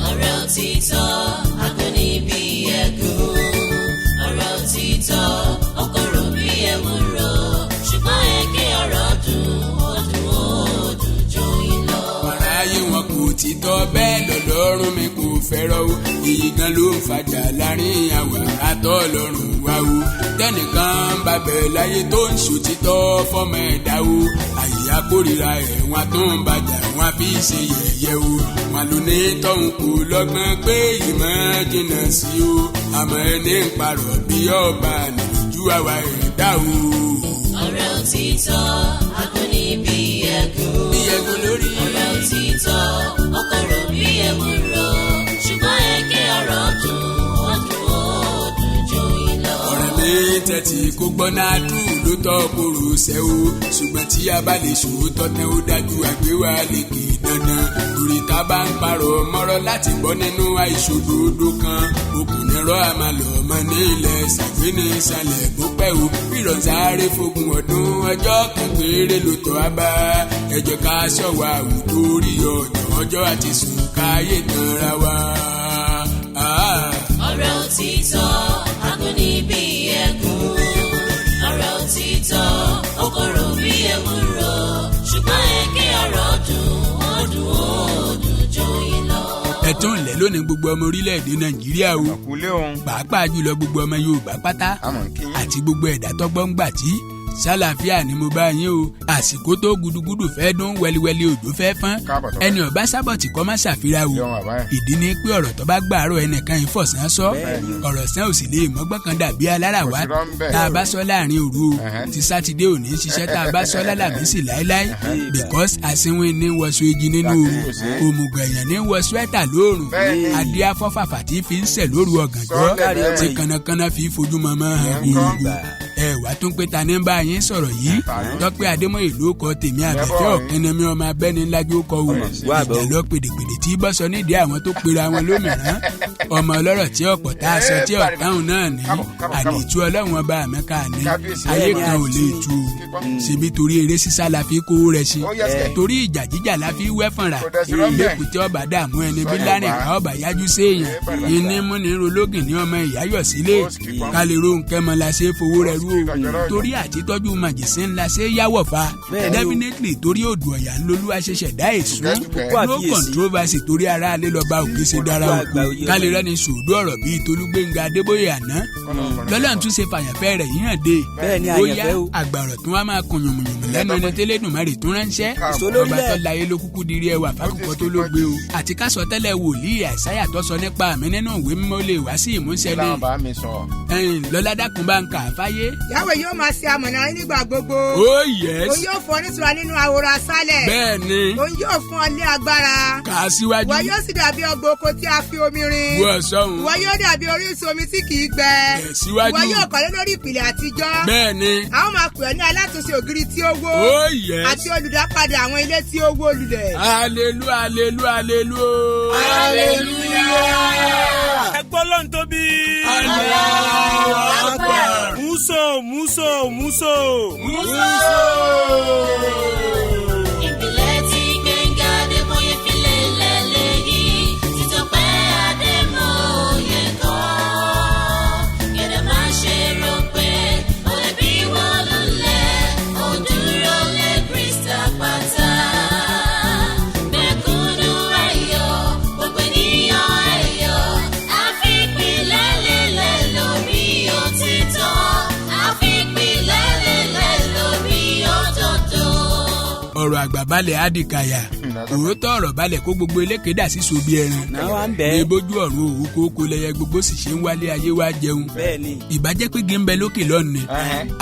Ọ̀rọ̀ òtítọ́ agúnni bí ẹ̀gún. Ọ̀rọ̀ òtítọ́ ọkọ̀rọ̀ bí ewúro. Ṣùgbọ́n èké ọ̀rọ̀ dùn, ó dùn, ó dùn joyin lọ. Aráyé wọn kò títọ́ bẹ́ẹ̀ lọ́lọ́run mi kò fẹ́ràn o. Èyí gan ló ń fàjà láàrin àwa àtọ́lọ́run wa o. Tẹnìkan bá bẹ̀ láyé tó ń ṣòtítọ́ fọmọ ẹ̀dá o, àyè àkórìíra ẹ̀ wọn tó ń bàjà wọn fi ṣe yẹ̀yẹ́ o. Wọn ló ní tọ́hún kò lọ́gbọ́n pé ìmọ̀ jìnnà sí o, àmọ́ ẹni ń parọ́ bí ọba nìjú àwa ẹ̀dá o. Ọ̀rọ̀ òtítọ́ agúnni bí ẹ̀gún. Bí ẹ̀gún lórí. Ọ̀rọ̀ òtítọ́ ọkọ̀rọ̀ bí ewúro. Ṣùgbọ́n èké ọ̀rọ̀ dùn, ó dùn, ó dùn joyin lọ. Ọ̀rẹ́ mi, tẹ́tí kó gbọ́ náà dùn ló tọ́ kóró ṣẹ́ o, ṣùgbọ́n tí a bá lè ṣòótọ́ tán, ó dájú àgbéwá lè kì í dandan, torí tá a bá ń parọ́ mọ́rọ́ láti bọ́ nínú àìṣòdodo kan, okùn nírọ́ àmàlọ́ ọmọ nílẹ̀ ṣàgbéni ìsàlẹ̀ bó pẹ́ o. Bírọ̀ sáré fógun ọdún, ọjọ́ kan péré ló tọ́ a bá. Ẹ jẹ́ ká ṣọ̀wá àwùtórí ọjọ́ ọjọ́ àti sùn káyé tanra wa. Ah. Ọ̀rọ̀ òtítọ́ agúnni bí ẹ̀gún. Ọ̀rọ̀ òtítọ́ ọkọ̀rọ̀ bí ewúro. Ṣùgbọ́n èké ọ̀rọ̀ dùn, ó dùn, ó dùn joyin lọ. Ẹ̀tún ìlẹ̀ lónìí, gbogbo ọmọ orílẹ̀-èdè Nàìjíríà o, Kúlé òun. pàápàá jùlọ gbogbo ọmọ Yorùbá pátá Àmọ̀ kí yín. àti gbogbo ẹ̀dá tọ́gbọ́n gbà tí sálàáfíà ni mo bá yín o. Àsìkò tó gudugudu fẹ́ dún, wẹliwẹli òjò fẹ́ fọ́n. Káàbọ̀ tọ́pẹ́. Ẹni ọba sábọ̀tì kọ́ má ṣàfihàn o. Yọ̀ọ́ bàbá ẹ̀. Ìdí ni pé ọ̀rọ̀ tó bá gbàárọ̀ ẹnìkan ìfọ̀sán sọ, ọ̀rọ̀ sàn ò sì lè mọ́gbọ́n kan dàbí alára wa. Kò sí rọ́ńbẹ́. Tá a bá sọ láàrin òru o, ti Sátidé ò ní ṣiṣẹ́, tá a bá sọ lálàmísì láéláé, because àsínwín ní wọṣọ ejì nínú Àti ooru, kò sí. òmùgọ̀ èèyàn ní wọ swẹ́tà lóòrùn, adé afọ́fàfà tí fi ń sẹ̀ lóru ọ̀gànjọ́, Sọ́lẹ̀ bẹ́ẹ̀. tí kànnàkànnà fi fojú mọ́mọ́ hàn Ìyẹn ńkọ́? gbòògbò. Ẹ wàá tún pé ta ní bá yín sọ̀rọ̀ yìí? Tọ́pẹ́ Adémọ́yè ló kọ tèmi, àbẹ̀fẹ́ ọ̀kẹ́nẹ́mí ọmọ abẹ́ni ńlájú kọ wò. Ìjà lọ pèdèpèdè tí bọ́ sọ nídìí àwọn tó pera wọn lómìnira, ọmọ ọlọ́rọ̀ tí ọ̀pọ̀ tá a sọ tí ọ̀táhùn náà ní Kábọ̀, kábọ̀, àdìtú Ọlọ́run ọba àmẹ́ka ní Kábíyèsí. ayé kan ò lè tu o. Ṣebí torí eré sísá la fi kówó rẹ̀ ṣe, Ó yẹ sẹ́. torí ìjà jíjà la fi wẹ́fọ̀nra. Kò dẹ̀ sí rọ́ńbẹ́. Lẹ́kùtẹ́ ọba dààmú ẹni bí Sọ lárìn Yorùbá. ká ọba yájú séèyàn ìní múni rológìn ní ọmọ ìyáyọ̀ sílé. Ó sì kíkọ́. Kálíró nkẹ́mọ la ṣe é fowó rẹ̀ rú o. Ó sì Torí àtitọ́jú màjèsín ńlá ṣe é yáwọ̀ fa. Bẹ́ẹ̀ni o. Definitely, torí odò ọ̀yà ńlọlúwa ṣe ṣẹ̀dá èsún. Dúpẹ́. No controversy, torí ara alẹ́ lọ́ba òkè ṣe dára Olùkọ́ òkú. àgbà oyè. Kálírẹ́ ni sòdó ọ̀rọ̀ bíi Tolúgbénga Adébóyè àná lọ́lọ́run tún ṣe fàyànfẹ́ rẹ̀ yíyàn dé. Bẹ́ẹ̀ni, Ó yá, àyànfẹ́ o. àgbàrọ̀ tún wá máa kun yùmùyùmù lẹ́nu ẹni tẹ́lẹ̀dùnmarè tún ránṣẹ́. Ìṣolórílẹ̀. Ọba tó láyé ló kúkú dirí ẹwà fákòkò tó ló gbé o. Àti ká sọ tẹ́lẹ̀ wòlíì Àìsáyà tó sọ nípa àmì nínú ìwé mímọ́ lè wá sí ìmúṣẹ ní. Láwọn bá mi sọ. Ẹ̀yìn lọ́ládàkùn bá ń kà á fáyé. Yahweh yóò máa ṣe amọ̀nà yín nígbà gbogbo. Oh yes. Òun yóò fún ọ nítura nínú ahoro aṣálẹ̀. Bẹ́ẹ̀ ni. Òun yóò fún ọ ní agbára. Kà á síwájú. Ìwọ yóò sì dàbí ọgbà oko tí a fi omi rin. Wọ́n sọ̀hún. Ìwọ yóò dàbí orísun omi tí kìí gbẹ. Tẹ̀síwájú. Ìwọ yóò kọ́lé lórí ìpìlẹ̀ àtijọ́. Bẹ́ẹ̀ ni. A ó máa pè ọ́ ní alátúnṣe ògiri tí ó wó. Oh yes. Àti olùdápadà àwọn ilé tí ó wó lulẹ̀. Alelu, alelu, alelu. Ẹ gbọ́ lọ́n tóbi. Allahu Akbar. Muso, muso, muso. Ìpìlẹ̀ tí Gbẹ̀ngà Adébóyè fi lélẹ̀ lẹ́yìn títọ́pẹ́ Adémọ́yè kọ́. Kẹ̀dẹ̀ má ṣe rò pé ó lè bí wọ́n lulẹ̀, ó dúró lé Kristi àpáta. Mẹ̀kúnnù ayọ̀, gbogbo ènìyàn ayọ̀, àfipìlẹ̀ lélẹ̀ lórí òtítọ́, àfipìlẹ̀ lélẹ̀ lórí òdodo. Ọ̀rọ̀ àgbà balẹ̀ àdìkàyà, òótọ́ ọ̀rọ̀ balẹ̀ kó gbogbo eléke dà sí sobi ẹran. Náà wà ń bẹ́ẹ̀. Ní bójú ọ̀run òwú kókó lẹyẹ gbogbo sì ṣe ń wálé ayé wá jẹun. Bẹ́ẹ̀ni. Ìbàjẹ́ pé gé ń bẹ lókè lọ́nà,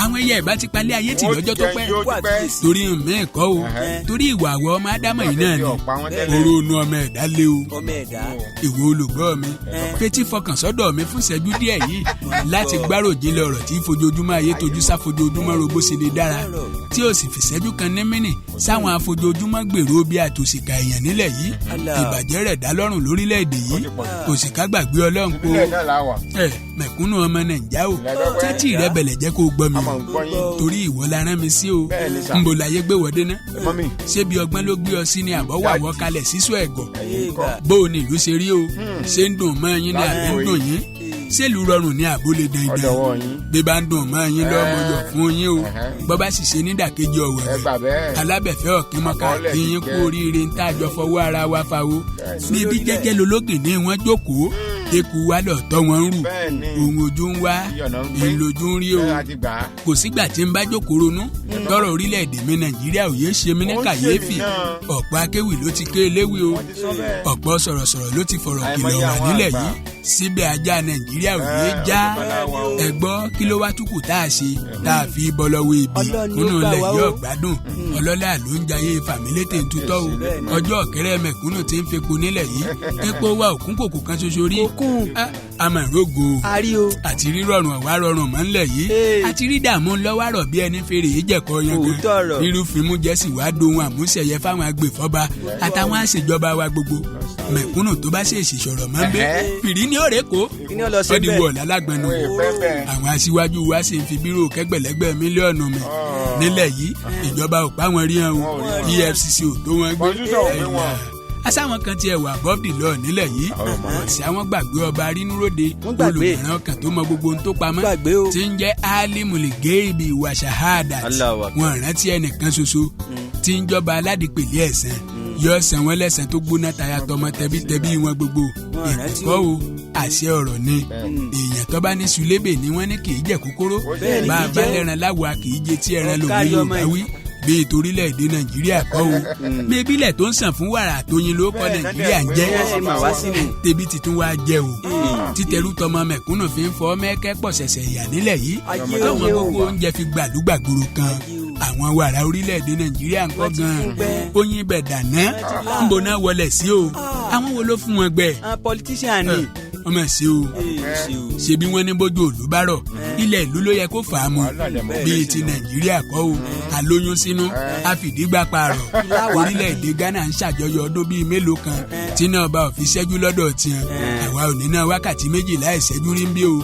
àwọn ẹyẹ ìbá ti palẹ̀ ayé tì lọ́jọ́ tó pẹ́. Wọ́n ti jẹun yóò pẹ́. Torí mi kọ́ o, torí ìwà àwọ̀ ọmọ ádámọ̀ yìí náà ni. Ọ̀pá wọn tẹ́lẹ̀. Oró inú ọmọ ẹ̀dá lé o. Ọmọ ẹ̀dá. Ìwọ olùgbọ́ mi, fetí fọkàn sọ́dọ̀ mi fún ìṣẹ́jú díẹ̀ yìí láti gbáròjinlẹ̀ ọ̀rọ̀ tí fojoojúmọ́ ayé tojú sáfojoojúmọ́ rogbó ṣe lè dára, tí ó sì fìṣẹ́jú kan ní mínì sáwọn afojoojúmọ́ gbèrò bí àtòsí. òṣìkà èèyàn nílẹ̀ yìí. Allah. Ìbàjẹ́ rẹ̀ dá lọ́rùn lórílẹ̀‐èdè yìí. Ó ti pọ̀ jù. Òṣìkà gbàgbé Ọlọ́run kó Ìbílẹ̀ náà la wà. Ẹ mẹ̀kúnnù ọmọ Nàìjà o, Ìlẹ́gbẹ́pẹ́. tẹ́tí rẹ bẹ̀lẹ̀ jẹ́ kó o gbọ́ mi A máa ń gbọ́ yín. Torí ìwọ la rán mi sí o. Bẹ́ẹ̀ ni sà. Nbọ láyé gbé wọdé ná? Mọ́mì. Ṣé bí ọgbọ́n ló gbé ọ sí ni àbọ̀ wà wọ́ kalẹ̀ sísọ ẹ̀gọ́? Ẹ̀yin kọ́. Bó o ní ìlú ṣe rí o, ṣé ń dùn mọ́ yín ní àbí ń dùn yín? Ṣé ìlú rọrùn ní àbó lè dandan? Ọ̀dọ̀wọ́ yín. Bí bá ń dùn mọ́ yín lọ́mọ yọ̀ fún yín o. Ẹ̀hẹ́. Bọ́ bá sì ṣe nídàkejì ọ̀wẹ̀ Ẹ gbà bẹ́ẹ̀. alábẹ̀fẹ́ ọ̀kínmọ́ká Àkọọ́lẹ̀ kí yín ti kú jẹ́. oríire ń tàjọ fọwọ́ ara wa fa o. Bẹ́ẹ̀ni. Ní ibi jẹ́jẹ́ lológin ní wọ́n jókòó, eku wa lọ̀tọ̀ wọn ń rù. Bẹ́ẹ̀ni. Òun ojú ń wá Ìyọ̀nà ń gbé. ìlójú ń rí o. Bẹ́ẹ̀ a ti gbà á. Kò sígbà tí ń bá jókòó ronú tọrọ orílẹ̀-èdè mi Nàìjíríà ò yéé ṣe mí ní Ó ń ṣe mí kàyéfì. náà. Ọ̀pọ̀ akéwì ló ti ké eléwì o. Wọ́n ti sọ bẹ́ẹ̀. Ọ̀pọ̀ sọ̀rọ̀sọ̀rọ̀ ló ti fọ̀rọ̀ Àìmọye kìlọ̀ wà àwọn nílẹ̀ àgbà. yìí, síbẹ̀ ajá Nàìjíríà ò yéé Ẹ, já. ó ti bá wa o. Ẹ gbọ́, kí ló wá túkù tá a ṣe tá a fi bọ́ lọ́wọ́ ibi? Ọlọ́run ni ó Kúnnú gbà ilẹ̀ wá yóò o. gbádùn. Ọlọ́lá ló ń jayé fàmílétè ń tutọ́ o. Bẹ́ẹ̀ni. Ọjọ́ ọ̀kẹ́rẹ́ mẹ̀kúnnù ti ń fepo nílẹ̀ yìí, epo wa òkun kòkò kan ṣoṣo rí. Òkun. Ah, àmọ́ ìrógo o. A rí o. Àti rírọ̀rùn ọ̀wá rọrùn mọ́ ńlẹ̀ yìí. Ee. Àti rí dààmú ńlọ́wárọ̀ bí ẹni fèrè ìjẹ̀kọ yan gan. Òótọ́ ọ̀rọ̀. Rírúfin mú jẹ́ sì wá dohun àmúṣẹ̀yẹ fáwọn agbèfọ́ba àtàwọn àṣejọba wa gbogbo. Mẹ̀kúnnù tó bá ṣèṣì sọ̀rọ̀ mọ́ ń bẹ́ Ẹ̀hẹ́. fìrí ní òrè kó. Kí ni ó lọ ṣe Ó di bẹ́ẹ̀? wọ̀ lálágbọ̀nù. Wọ́n ì fẹ́ bẹ́ẹ̀. Àwọn aṣíwájú wa sì ń fi bírò kẹ́gbẹ̀lẹ́gbẹ̀ mílíọ̀nù mi nílẹ̀ yìí. Ìjọba ò pa wọn rí hàn o. Wọn ò rí wọn. EFCC ò tó wọn gbé. Constitution ò gbé wọn. Asáwọn kan tiẹ̀ wà above the law nílẹ̀ yìí. Àwọn ọmọ rẹ̀. Sí àwọn gbàgbé ọba rínúròde, Wọ́n gbàgbé. olùmọ̀ràn kan tó mọ gbogbo ohun tó pamọ́, Gbàgbé o. tí ń jẹ́ alimul geibi wa shahadat. Allahu Akbar. Wọn rántí ẹnìkan ṣoṣo tí ń jọba aládìpẹ̀lẹ̀ ẹ̀sán, yóò san wọ́n lẹ́san tó gbóná taya tọmọ tẹbítẹbí wọn gbogbo. Wọ́n rántí Ìpè kọ́ o. o, àṣẹ ọ̀rọ̀ ni. Èèyàn tó bá ní sùlébè ni wọ́n ní kì í jẹ́ kókóró. Bẹ́ẹ̀ni, Bá a kì í bá jẹ́. lẹ́ran láwa kì í jẹ tí ẹran lòun Ọ̀kárí ọmọ Yorùbá yìí. wí bíi torílẹ̀-èdè Nàìjíríà kọ́ o. Bíbílẹ̀ tó ń sàn fún wàrà àtọyìn ló kọ́ Bẹ́ẹ̀ náà Nàìjíríà ń dẹ̀ jẹ́. Bí wọ́n ṣe mà wá sínú. Tẹbi titun wa jẹ o, títẹrú tọmọ mẹ̀kúnnù fi ń fọ mẹ́kẹ́ pọ̀ ṣẹ̀ṣẹ̀ ìyà nílẹ̀ yìí, Ayé tọmọ o. gbogbo oúnjẹ fi gbàlúgbàgbòrò kan. Ayé o. Àwọn wàrà orílẹ̀-èdè Nàìjíríà ń kọ́ Wọ́n ti gan-an? fún gbẹ. Oyin ibẹ̀ dáná ń bo náà wọlé sí o. Àwọn wo ló fún wọn gbẹ? Àwọn politician ni. Ọmọ ṣe o. Ee, ṣe o. Ṣebí wọ́n ní bójú òlú bá rọ̀, ilẹ̀ ìlú ló yẹ kó fà á mu. Wàhálà dẹ̀ mọ́. Bíi ti Nàìjíríà kọ́ o, àlóyún sínú àfìdígbà parọ̀. Orílẹ̀-èdè Ghana ń ṣàjọyọ̀ ọdún bíi mélòó kan tí náà bá òfin ṣẹ́jú lọ́dọ̀ tiẹ̀. Àwa ò ní náà wákàtí 12 ìṣẹ́jú rí ń bí o.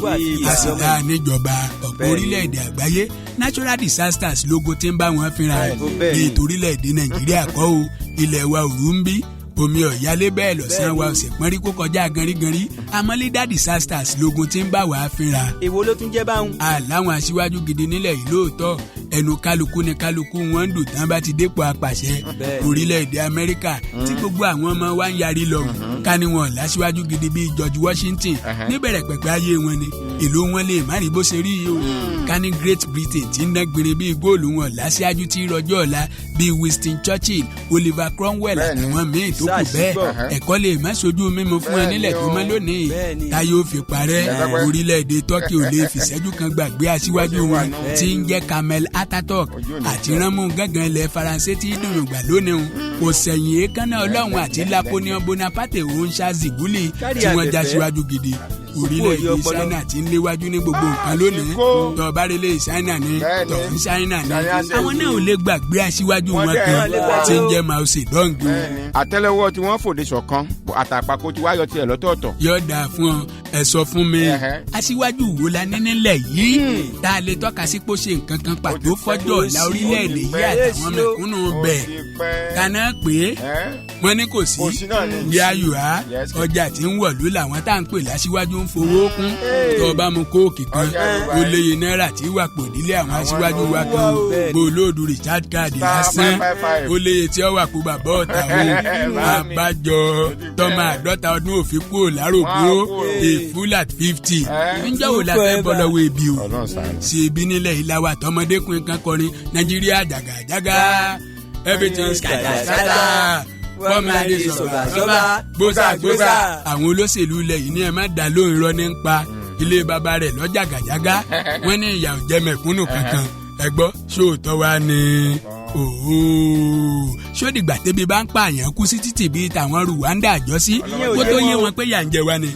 A sì dá a níjọba ọ̀pọ̀ orílẹ̀-èdè àgbáyé, natural disasters lógo tí ń bá wọn fínra. Bẹ́ẹ̀ni. Bíi torílẹ̀-èdè Nàìjíríà kọ́ o, ilẹ̀ wa òru ń bí omi ọ̀yálé bẹ́ẹ̀ lọ́sàn-án wa ọ̀sẹ̀ pọ́nrí kó kọjá ganríganrí. Àmọ́ leader disasters lógun tí ń bá wa fínra. Èwo ló tún jẹ́ báwọn? Àláwọn aṣíwájú gidi nílẹ̀ yìí lóòótọ́, ẹnu kálukú ni kálukú wọn ń dùn tán bá ti dépò apàṣẹ. Bẹ́ẹ̀ni. Orílẹ̀-èdè Amẹ́ríkà tí gbogbo àwọn ọmọ wa ń yarí lọ, ká ní wọn láṣíwájú gidi bíi George Washington níbẹ̀rẹ̀ pẹ̀pẹ̀ ayé wọn ni, ìlú wọn lè má rí bó ṣe rí yìí o. Ká ní Great Britain tí ń ná gbìnrín bíi góòlù, wọn láṣíwájú tí rọjò ọ̀la bíi Winston Churchill, Oliver Cromwell Bẹ́ẹ̀ni. àtàwọn míì tó kù bẹ́ẹ̀, Ṣáà ẹ̀kọ́ lè má sojú mímu fún wọn Bẹ́ẹ̀ni nílẹ̀ tó o. mọ́ lónìí Bẹ́ẹ̀ni. táyé ó fi parẹ́. Bẹ́ẹ̀ni. Orílẹ̀-èdè Turkey ò lè fìṣẹ́jú kan gbàgbé aṣíwájú Ó ṣe wà wọn náà. tí ń jẹ́ Kamel Ataturk Ojú ò ní àti jọ. ránmú gángan ilẹ̀ Faransé tí dùnyùngbà lónìí o. Kò sẹ̀yìn èékánná Ọlọ́run àti Napoleon Bonaparte òun ṣàzìgúlì Kárí tí wọ́n já àbẹ̀fẹ́. síwájú gidi. Orílẹ̀-èdè ọpọlọ. China ti ń léwájú ní gbogbo nǹkan lónìí. Àsìkò. Tọ́bárẹ́lẹ̀ China ni, Bẹ́ẹ̀ni. tọ̀hún China ni, China ṣe àwọn náà ò lè gbàgbé aṣíwájú Wọ́n wọn dẹ̀ kan lè gbàgbé tí ń o. jẹ́ Mao Zedong o. Bẹ́ẹ̀ni. Àtẹ́lẹwọ́ tí wọ́n fòde ṣọ̀kan, àtàpàkò tí wàá yọ tiẹ̀ lọ́tọ̀ọ̀tọ̀. Yóò dáa fún ọ. Ẹ sọ fún mi, Ẹ̀hẹ́. aṣíwájú wo la ní nílẹ̀ yìí tá a lè tọ́ka sí pé ó ṣe nǹkan kan pàtó fọ́jọ́ ọ̀la ó ti orílẹ̀-èdè yìí pẹ́. àtàwọn mẹ̀kúnnù Ó bẹ̀? ti pẹ́. Kaná pé Ẹ́? wọ́n ní kò sí. Kò sí náà ni. Bí ayò á Yes. ọjà tí ń wọ̀lú làwọn tá à ń pè láṣíwájú ń fowó kún. Tó o bá mu kóòkì kan, Ọjà ó Dubai. léye náírà tí wà pò nílé àwọn aṣíwájú wa kan o. Bẹ́ẹ̀ni. Bó olóòdù Richard card Star lásán, 555. ó léye tí ó wà pò bàbá ọ̀tá o. Bá mi. Àbájọ tọmọ 50 ọdún òfin kúrò lárògbó. Wọ́n á kúrò. A full at 50. Ẹ́. Ǹjẹ́ wò la fẹ́ bọ́ lọ́wọ́ ebi o? Ọlọ́run ṣàánú. Ṣe ibi nílẹ̀ yìí la wà tọmọdékùnrin kan kọrin Nàìjíríà jàgàjàgà, everything scatter, fọmọdé sọ̀bà sọ́bà, gbósà gbósà. Àwọn olóṣèlú ilẹ̀ yìí ní ẹ má dá lóhùn, irọ́ ní ń pa. Ilé bàbá rẹ̀ lọ́jàgàjàgà, wọ́n ní ìyà ò jẹ mẹ̀kúnnù kankan. Ẹ gbọ́, ṣóòótọ́ wa ni òó? Ṣódìgbà tẹ́bi bá ń pààyàn kú sí títì bíi tàwọn Rwanda àjọsí Ìyẹn ò kó tó jẹ́ yé wọn o. wọn pé yà ń jẹ wa ni?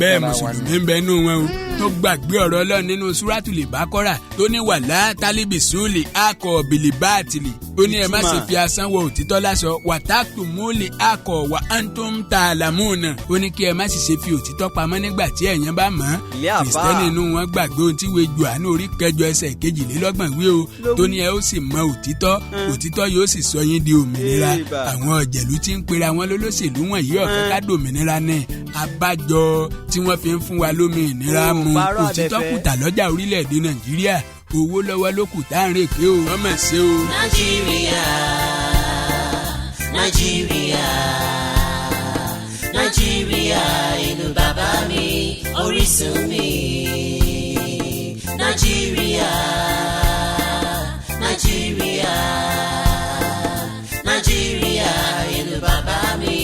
Bẹ́ẹ̀ mùsùlùmí ń bẹ nú wọn o. Tó gbàgbé ọ̀rọ̀ Ọlọ́run nínú Súrátùlì Bákọ́rà tó ní wàlá tálíbì súlì akọ̀ bìlì báàtìlì. Ó ní ẹ má ṣe fi asán wọ òtítọ́ láṣọ, wàtákù múlì akọ̀ wà antum tàlámùnà. Ó ní kí ẹ má sì ṣe fi òtítọ́ pamọ́ nígbà tí ẹ̀yin bá mọ̀ ọ́n. Ilé àfáà. Kìrìsìtẹ́nì inú wọn gbàgbé ohun tí ìwé Jòhánù orí 8 ẹsẹ̀ 32 wí o, tó ní ẹ ó sì mọ òtítọ́, òtítọ́ yóò sì sọ yín di òmìnira. Ébà. Àwọn ọ̀jẹ̀lú tí ń pera wọn lólóṣèlú wọ̀nyí ọ̀fẹ́ ká dòmìnira ní abájọ tí wọ́n fi ń fún wa lómi ìnira Ó, mu. parọ́ Òtítọ́ àbẹ̀fẹ́. kùtà lọ́jà orílẹ̀-èdè Nàìjíríà, owó lọ́wọ́ ló kù tá à ń rèké o. Ọmọ ṣe o. Nàìjíríà, Nàìjíríà, Nàìjíríà, ìlú bàbá mi, orísun mi. Nàìjíríà, Nàìjíríà, Nàìjíríà, ìlú bàbá mi,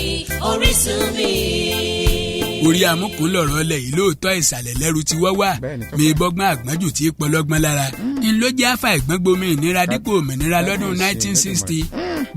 orísun mi. Orí amúkún lọ̀rọ̀ ọlẹ̀ yìí lóòótọ́, ìsàlẹ̀ lẹ́rù tí wọ́n wà. Bẹ́ẹ̀ni, tó Mi bọ́gbọ́n àgbọ́njù tí pọlọ́gbọ́n lára ń ló jẹ́ àfà ìgbọ́n gbomi ìnira dípò òmìnira lọ́dún 1960.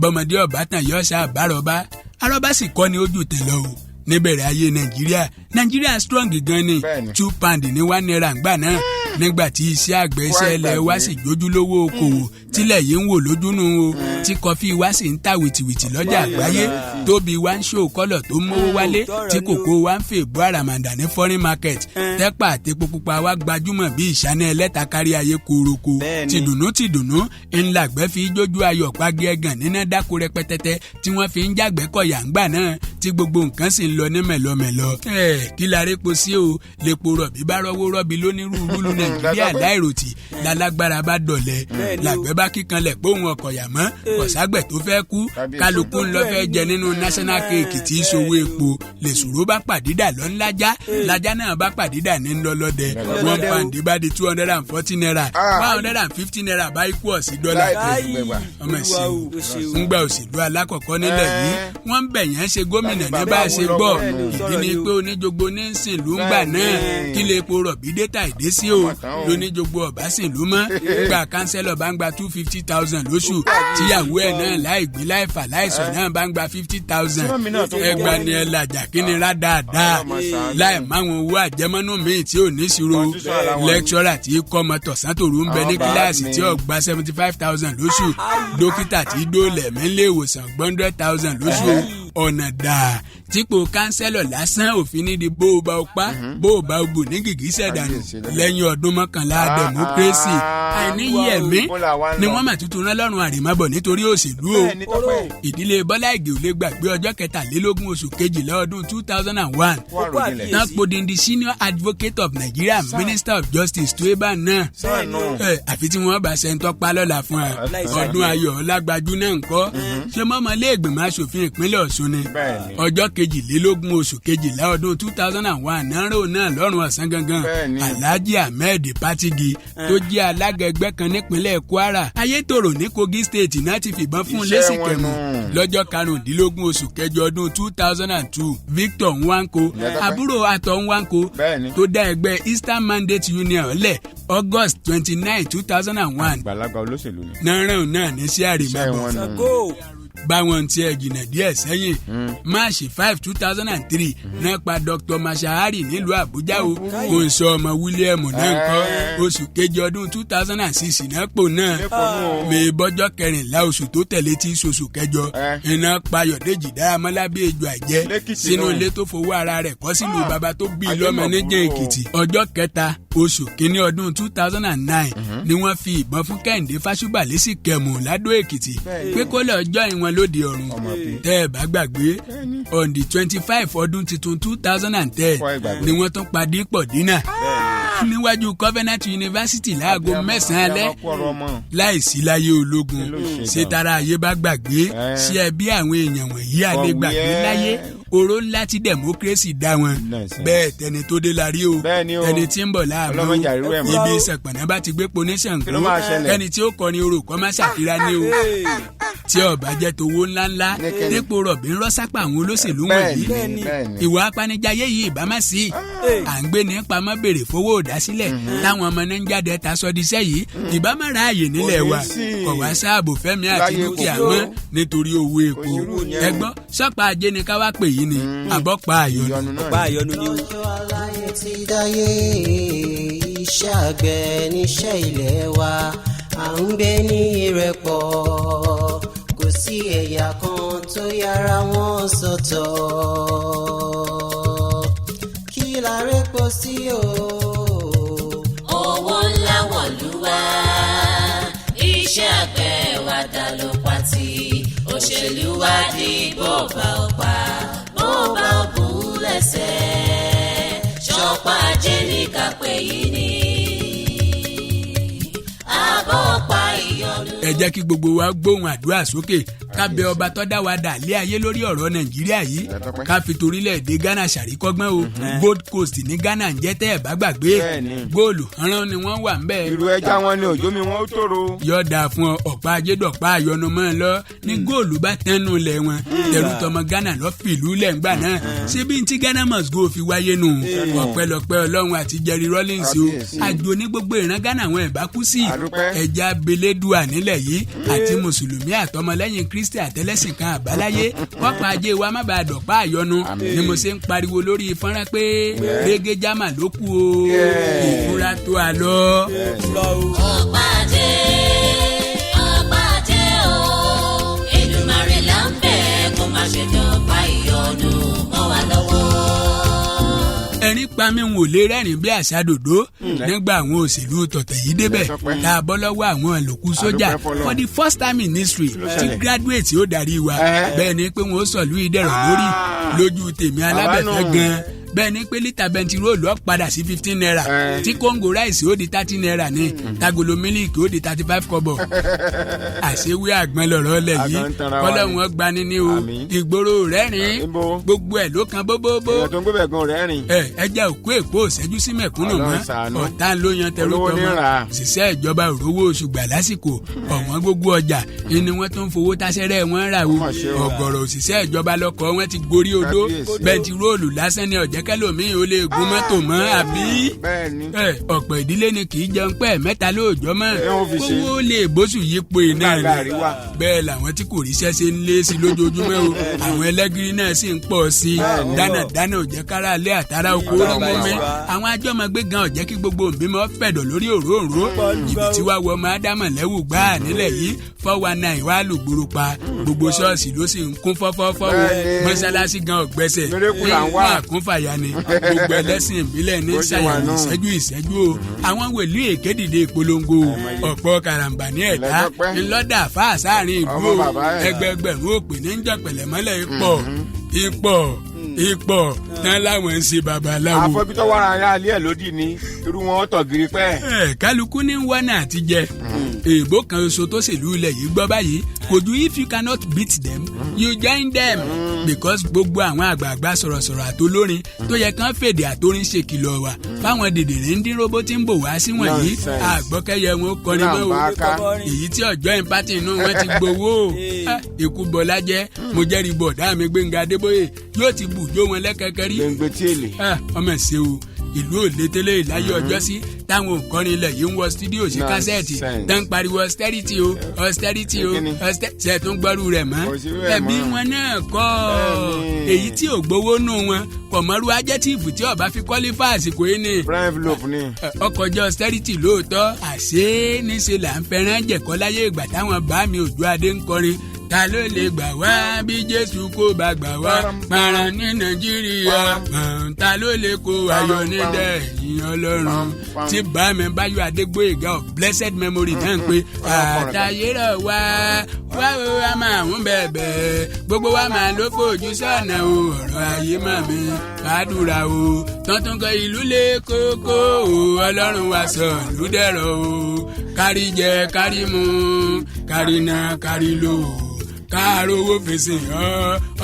Bọ́mọdé ọ̀bátàn yọ ṣá àbárọ̀bá, arọ́bá sì kọ́ ni ojú tẹ̀ lọ o. Níbẹ̀rẹ̀ ayé Nàìjíríà, Nàìjíríà strong gan ni. £2 ní ₦1 ńgbà náà, nígbà tí iṣẹ́ àgbẹ̀, iṣẹ́ ilẹ̀ wa sì jójúlówó okòwò tílẹ̀ yìí ń wò lójúnú o, tí kọfí wa sì ń ta wìtìwìtì lọ́jà àgbáyé, tóbi wa ń ṣó kọ́lọ̀ tó ń mówó wálé, tí kòkó wa ń fèbú àràmàǹdà ní foreign market, tẹ́pà àti epo pupa wa gbajúmọ̀ bí ìṣáná ẹlẹ́ta kárí ayé koroko. Tìdùnnú tìdùnnú ńlágbẹ́ fi jójú ayọ̀ pagi ẹ̀gàn níná dáko rẹpẹtẹtẹ tí wọ́n fi ń jágbẹ́ kọ̀yà ńgbà náà, tí gbogbo nǹkan sì ń lọ ní mẹ̀lọmẹ̀lọ. Ẹ kí la répo sí o? Lepo rọ̀bì bá rọ́wọ́ rọ́bì lónírúurú lu Nàìjíríà láìròtì, lálágbára bá dọ̀lẹ́, làgbẹ́ bá kíkanlẹ̀ póun ọkọ̀yà mọ́, kọ̀ságbẹ̀ tó fẹ́ kú, kálukú ńlọ fẹ́ jẹ nínú national cake tí í ṣòwò epo. Lèṣòro bá pàdídà lọ ńlájà, lájà náà bá pàdídà ní ńlọlọ́dẹ. £1 bá di ₦240, ₦150 bá ikú ọ̀sí dọ́là. Ọmọ ìṣèlú ńgbà òṣèlú alákọ̀ọ́kọ́ nílẹ̀ yìí, wọ́n ń bẹ̀ yẹn ṣe gómìnà ní bá a ṣe gbọ́. Ìdí ni pé oníjogbo ní ń sìn ló ń gbà náà. Kí lè po rọ̀bì dẹ́ta ìdé sí o lóníjogbo ọ̀bá sìn ló mọ́ gba kánsẹ́lọ̀ bá ń gba 250,000 lóṣù, tíyàwó ẹ̀ náà láì gbé láì fà láìsàn náà bá ń gba 50,000. Ẹgbà ni ẹ làjà kí ni rá dáadáa láì máwọn owó àjẹmọ́nú míì tí ò ní ṣírò. Lecturer tí kọ́ ọmọ tọ̀sán tòru ń bẹ ní kíláàsì tí ó gba 75,000 lóṣù, dókítà tí dóòlẹ̀ mí lé ìwòsàn 100,000 lóṣù. Ọ̀nà dáa típò kánsẹ́lọ̀ lásán òfin ní di bó o bá o pa bó o bá o bù ní gìgísẹ̀ dànù. Lẹ́yìn ọdún 11 democracy, àìníyí ẹ̀mí ni wọ́n mà tuntun rán lọ́rùn àrèmábọ̀ nítorí òṣèlú o. Ìdílé Bọ́lá Ìgè ò lè gbàgbé ọjọ́ 23 oṣù kejìlá ọdún 2001 náà podindi Senior Advocate of Nigeria, Minister of Justice tó ebá náà. Àfi tí wọ́n bá ṣe ń tọ́pa lọ́la fún ẹ. Ọdún ayọ̀ ọlágbájú náà ń kọ́ ṣé mọ́mọ́ lé ìgbìmọ̀ asòfin ìpínlẹ̀ Ọ̀ṣun ni. Ọjọ́ 22 oṣù kejìlá ọdún 2001 náírà náà lọ́rùn ọ̀sán gangan, Alhaji Ahmed Patigi tó jẹ́ alága ẹgbẹ́ kan nípínlẹ̀ Kwara, Ayétòrò ní Kogi State náà ti fìbọn fún lẹ́sìkẹ̀mù. Lọ́jọ́ 15 oṣù kẹjọ ọdún 2002, Victor Nwanko, àbúrò Atọ̀ Nwanko tó dá ẹgbẹ́ Eastern Mandate Union lẹ̀, August 29, 2001. Àgbàlagbà olóṣèlú ni. Náírà náà ní sí àrèmábọ̀ báwọn tiẹ̀ jìnnà díẹ̀ sẹ́yìn. March 5, 2003 náà pa Dr. Mashahari nílùú Àbújá o. Kò ń sọ ọmọ William náà kọ́. Oṣù kejì ọdún 2006 náà pò náà mẹ́ẹ̀bọ́jọ́ 14 oṣù tó tẹ̀lé tí oṣù kẹjọ iná payọ̀déjì Dáramọ́lá bí ejò àjẹ́ sínú ilé tó fowó ara rẹ̀ kọ́ sílùú bàbá tó bí lọ́mọ níjẹ́ Èkìtì. Ọjọ́ 3 oṣù kínní ọdún 2009 ni wọ́n fi ìbọn fún Kẹ́hìndé Fásúbàlẹ́sì kẹmù Ládó Èkìtì pé kó lọ́ọ́ jọ́ ìwọ̀n lóde ọ̀run. Tẹ́ ẹ bá gbàgbé, on the 25 ọdún tuntun 2010 ni wọ́n tún pa Dípọ̀ Dínà níwájú Covenant University láago 9 alẹ́ láìsí láyé ológun. Ṣé tara ayé bá gbàgbé, ṣé ẹbí àwọn èèyàn wọ̀nyí àlè gbàgbé láyé oró ńlá tí democracy dá wọn? Bẹ́ẹ̀ tẹni tó dé la rí o, tẹni tí ń bọ̀ láàmú. Ibi ìsẹ̀pọ̀nà bá ti gbé poníṣàngó, kẹ́ni tí ó kọrin orò kọ́ má ṣàfihàn ní o. Tí ó bá jẹ́ towó ńláńlá Ní kíni? dípò rọ̀bì ń rọ́sápà àwọn olóṣèlú wọ̀nyí, Bẹ́ẹ̀ni, bẹ́ẹ̀ni. ìwà apanijayé yìí ìbá má sí. À ń gbé ní pamọ́ béèrè fowó ìdásílẹ̀ táwọn ọmọ náà ń jáde ta sọdíṣẹ́ yìí, ìbá má ráàyè nílẹ̀ Kò ní wa. sí. Kò wá sáàbò fẹ́mi àti Láyé dúkìá kò sí. mọ́ nítorí owó epo. Kò sí irú yẹn. Ẹ gbọ́, sọ́pà ajé ni ká wá pè yín ni àbọ̀pá àyọ̀nù. Ìyọnu náà Ọ̀pá ni. àyọnu ni o. Lọ́jọ́ aláyé ti dáyé, iṣẹ́ àgbẹ̀ níṣẹ́ ilé wa, à ń gbé ní ìrẹ́pọ̀, kò sí ẹ̀yà kan tó yára wọn sọ̀tọ̀. Kí la répo sí o? Owó ńlá wọ̀lú wá, iṣẹ́ àgbẹ̀ wa dá ló pàtì, òṣèlú wa di bó bá ó pa, bó bá ó bù ú lẹ́sẹ̀, ṣọpá ajé ní kápẹ́ yìí ni àbọ̀ pa ìyọnu. Ẹ jẹ́ kí gbogbo wa gbóhùn àdúrà sókè, ká bẹ ọba tó dá wa dà lé ayé lórí ọ̀rọ̀ Nàìjíríà yìí, Ẹ tọ́pẹ́. ká fi torílẹ̀-èdè Ghana ṣàríkọ́gbọ́n o. Gold Coast ní Ghana ń jẹ́, tẹ́ ẹ̀ bá gbàgbé. Bẹ́ẹ̀ni. Góòlù rán ni wọ́n wà ń bẹ́ẹ̀. Irú ẹja wọn ni òjò mi wọn ó tòrò. Yóò dáa fún ọ. Ọ̀pá ajédọ̀pá àyọnu mọ́ ẹ lọ ní góòlù bá tẹnu lẹ̀ wọn, tẹrú tọmọ Ghana lọ fìlú lẹ́ngbà náà. Ṣébi ntí Ghana must go fi wáyé nù? Ọpẹ́lọpẹ́ Ọlọ́run àti Jerry Rawlings o. Kábíyèsí. Àjò ní gbogbo ìran Ghana àwọn ìbá kú sí. Àdúpẹ́. Ẹja belédùà nílẹ̀ yìí, àti mùsùlùmí àtọmọlẹ́yìn Kristi àtẹlẹ́sìn kan àbáláyé, kọ́pà ajé wa má bàa dọ̀pá àyọnu ni mo ṣe ń pariwo lórí fọ́nrán pé régé jámà ló kù o. Ìfura tó a lọ. Lọ o. Ọ̀pá ajé, ọ̀pá ajé o, Èdùmàrè là ń bẹ̀ kó má ṣe dọ̀pá ìyọnu mọ́ wa lọ́wọ́. Ẹ̀rín pa mí, n ò lè rẹ́rìn bí àṣà dòdò nígbà àwọn òṣèlú tọ̀tẹ̀ yìí débẹ̀, Ìyẹn tọ́pẹ́. tá a bọ́ lọ́wọ́ àwọn ìlòkù sójà. Àdúpẹ́ fọlọ́run. For the first time in history tí ṣẹlẹ̀? graduate ó darí wa, bẹ́ẹ̀ ni pé wọ́n ó sọ̀lú ìdẹ̀rọ̀ lórí lójú tèmi alábẹ̀fẹ́ nù. gan. Bẹ́ẹ̀ ni pé lítà bẹntiróòlù ó padà sí ₦15, tí kóńgò ráìsì ó di ₦30 ní tagolo, mílíkì ó di 35 kọ́bọ̀. Àṣewé àgbọn lọ̀rọ̀ lẹ̀ yìí. Àgbọn ń tanra wa ni. Kọ́lọ́hún ọgbani ní o. Àmín. Ìgboro rẹ́rìn, Níbo? gbogbo ẹ̀ ló kan bóbóbó. Èèyàn tó ń gbé bẹ̀ gan rẹ̀ rìn. Ẹ ẹja òkú èkó òṣẹ́jú sí mẹ̀kúnnù mọ́. Ọlọ́run ṣàánú. Ọ̀tá ló yan tẹrú Olówó ní tọmọ. rà á. Òṣìṣẹ́ ìjọba òrówó oṣù gbà lásìkò, ọ̀wọ́n gbogbo ọjà ni wọ́n tún fowó táṣẹ́rẹ́ wọn rà o. Mà ṣe o. Ọ̀gọ̀rọ̀ òṣìṣẹ́ ìjọba lọ́kọ̀ wọn ti gorí odó. Kábíyèsí. Bẹntiróòlù lásán ni ọ̀jẹ̀kẹ́lòmíì ò lè gun mọ́tò mọ́ àbí. Bẹ́ẹ̀ni. Ẹ ọ̀pọ̀ ìdílé ni kì í jẹun pẹ́ mẹ́ta lóòjọ́ mọ́. Ẹ ó fi ṣe. Kówó lè bóṣù yípo iná Nígbà ni. gàrí wà. Bẹ́ẹ̀ làwọn tí kò ríṣẹ́ ṣe ń lé sí lójoojúmọ́ o. Àwọn ẹlẹ́gìrì náà sì ń pọ̀ sí i. Dáná dáná ò jẹ́ kára alẹ́ àtàrà oko orí Ọlọ́run mú mi. bá wa. Àwọn ajọ́mọgbé gan ò jẹ́ kí gbogbo òbímọ fẹ̀dọ̀ lórí òróǹro. Jìbìtì wa wọ ọmọ ádámọ̀ lẹ́wù gbáà nílẹ̀ yìí, 419 wà lùgbòrò pa gbogbo ṣọ́ọ̀ṣì ló sì ń kún fọ́fọ́fọ́ o. Mọ́ṣáláṣí gan ọ̀gbẹ́sẹ̀ Miracle là ń wá. àkúnfàyà ni gbogbo ẹlẹ́sìn ìbílẹ̀ ní Bó ṣe wà ṣàyẹ̀wò nù. ìṣẹ́jú ìṣẹ́jú o. Àwọn wòlíì èké dìde ìpolongo o. Ọ̀pọ̀ karambà ní ẹ̀dá Lẹ́jọ́pẹ́. ńlọ́dà fáà sáàrin ìlú Ọmọ o. bàbá ẹ̀. Ẹgbẹẹgbẹ̀rún òpè ní ń jọ̀pẹ̀lẹ̀ mọ́lẹ̀ ipò ipò ipò tán láwọn ń ṣe babaláwo. Àfọ́bítọ́ wàrà ara alẹ́ ẹ̀ lódì ni irú wọn tọ̀ gírí pẹ́. Ẹ kálukú ní wọnà àti jẹ. Èèbó kan ṣoṣo tó ṣèlú ilẹ̀ yìí gbọ́ báyìí kò ju "If you cannot beat them, you join them", because gbogbo àwọn àgbààgbà sọ̀rọ̀sọ̀rọ̀ àtolórin tó yẹ kán fèdè àtorin ṣe kìlọ̀ wà fáwọn dèdèrè ń dín róbó tí ń bò wá sí wọ̀nyí. Nonsense. Àgbọ́kẹ́yẹ wọn ó kọrin mọ́ o. Nàmbá ká. Èyí tí ọjọ́ ìpátì inú wọn ti gbowó o. Ah, ikú bọlá jẹ́ mo jẹ́rìí bọ̀dá mi Gbẹ̀ngà Adébóyè yóò ti bùjó wọn lẹ́kẹ̀kẹ́ rí. Gbẹ̀ngbẹ̀ tí èlé. Ah, ọmọ ṣe o, ìlú òlétélé ìláyé ọjọ́ sí táwọn òǹkọrin ilẹ̀ yìí ń wọ studio sí kásẹ̀tì Nonsense. tó ń pariwo austerity o, austerity o. Kíni? Ṣe tún gbọ́rú rẹ̀ mọ́? Kò sí rẹ̀ Ẹbí mọ́. wọn náà kọ́. Bẹ́ẹ̀ni. Èyí tí ò gbowó nù wọn kò mọ́rú ajẹ́tìfù tí ọba fi qualify àsìkò yìí ni. Brown envelope ni. Ọkọjọ austerity lóòótọ́, àṣé níṣe là ń fẹ́ràn jẹ̀kọ́ láyé ìgbà táwọn bá mi Òjò Adé ń kọrin, "Ta ló lè gbà wá bí Jésù kò bá gbà wá paran ní Nàìjíríà? Ta ló lè kó ayọ̀ ní dẹ̀yìn Ọlọ́run?" Tí bá mi Báyọ̀ Adégbóyèga of blessed memory náà ń pè àtàyérọ̀ wá wá o, a máa ń bẹ̀bẹ̀, gbogbo wa máa ló fojú sọ́nà o, ọ̀rọ̀ ayé mọ̀ mi fàdúrà o, tuntun kan ìlú lé kókó o, Ọlọ́run wa sọ lùdẹ̀rọ̀ o, kárí jẹ, kárí mu, kárí ná, kárí lò, káàró owó fèsì ọ,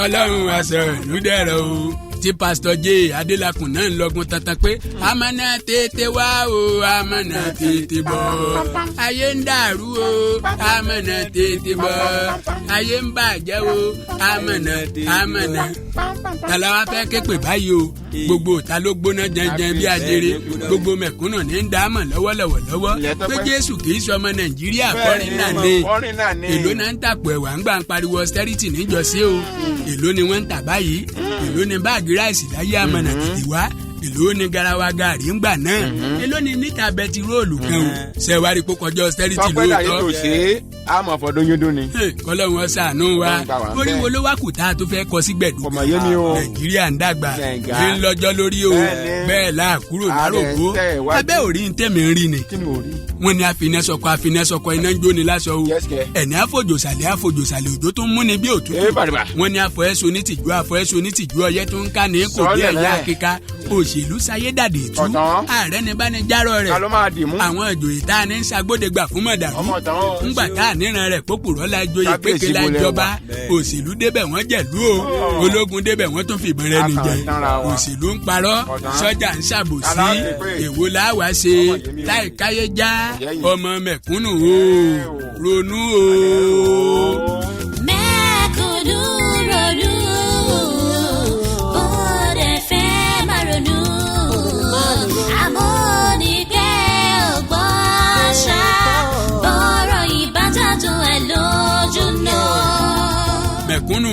Ọlọ́run wa sọ lùdẹ̀rọ̀ o. Tí Pásítọ̀ J Adélakùn náà ń lọgun tantan pé amọ̀nà tètè wá o, amọ̀nà tètè bọ̀, ayé ń dàrú o, amọ̀nà tètè bọ̀, ayé ń bàjẹ́ o, amọ̀nà amọ̀nà. Tala wa fẹ́ ké pè báyìí o? Gbogbo ta ló gbóná jẹnjẹn bí ajere, gbogbo mẹ̀kúnnù ní ń dáàmọ̀ lọ́wọ́lọ́wọ́ lọ́wọ́ pé Jésù kì í sọmọ Nàìjíríà, kọrin náà ní. Kọrin náà ní. Èló náà ń tàpọ̀ ẹ̀wà ń gbà ń pariwo austerity níjọ́sí o? Èló ni wọ́n ń tà báyìí? Èló ni báàgì ráìsì láyé amọ̀nà tètè wá? Èló ni garawa gàrí ń gbà náà? Èló ni lítà bẹtiróòlù kan o? Ṣẹ̀wárí kó kọjá austerity Tọpẹ́ dàrí lóòótọ́? tó ṣe é, àmọ̀ fọdún ni. Kọlọ́run ó ṣàánú wa. Ọlọ́run gbà wá Orí bẹ́ẹ̀. wo ló wá kù tá a tó fẹ́ kọ sí gbẹ̀dú? Kò mọ̀ yé mi o. Nàìjíríà ń dàgbà, Nàìgá. ń lọ́jọ́ lórí o. Bẹ́ẹ̀ni. Bẹ́ẹ̀ là kúrò Ààrẹ lárògbó. ń tẹ̀ wájú. Abẹ́ òrí ń tẹ̀mí ń rí ni. Kí ni o rí? Wọ́n ní àfinẹ́sọkọ àfinẹ́sọkọ, iná ń jóni láṣọ o. Yes, kẹ́. Ẹ̀ní àfòjòsàlẹ̀ àfòjòsàlẹ̀, òjò tó ń múni bí òtútù. Ee, bàrìbà. Wọ́n ní àfọ̀ ẹ̀sùn ní tìjú, àfọ̀ ẹ̀sùn ní tìjú, ọyẹ́ tó ń ká ní kò bí Sọ́lẹ̀ ẹ̀yà rẹ̀. kíka òṣèlú sayédàdé tú. Ọ̀tán. Ààrẹ ní bá ní járọ rẹ̀. Ta ló máa dì mú? Àwọn ìjòyè tá a ní ń ṣagbódegbà fún mọ̀dàrú. Ọmọ tán o. Ńgbà tá a níran rẹ̀ pópùrọ́ la joyè Kábíyèsí pékè la bolẹ̀ jọba. wà. Òṣèlú débẹ̀ wọ́n jẹ̀lú o, ológun débẹ̀ wọ́n tún fìbọn rẹ̀ nìjẹ́. Akàn tanra wa. Òṣèlú ń parọ́, Ọ̀tán. sọ́jà ń ṣàbòsí. Aláàfin pé. Èwo la wá ṣe Ọmọ yèmí o. láì káyé já? Yẹ́yìn. Ọmọ mẹ̀kúnnù o, ronú o. Mẹ̀kúnnù ronú, bó dẹ̀ fẹ́ máa ronú, àmọ́ ní pé ò gbọ́ ṣá, bọ́rọ̀ ìbájáde ẹ̀ lójú náà. Mẹ̀kúnnù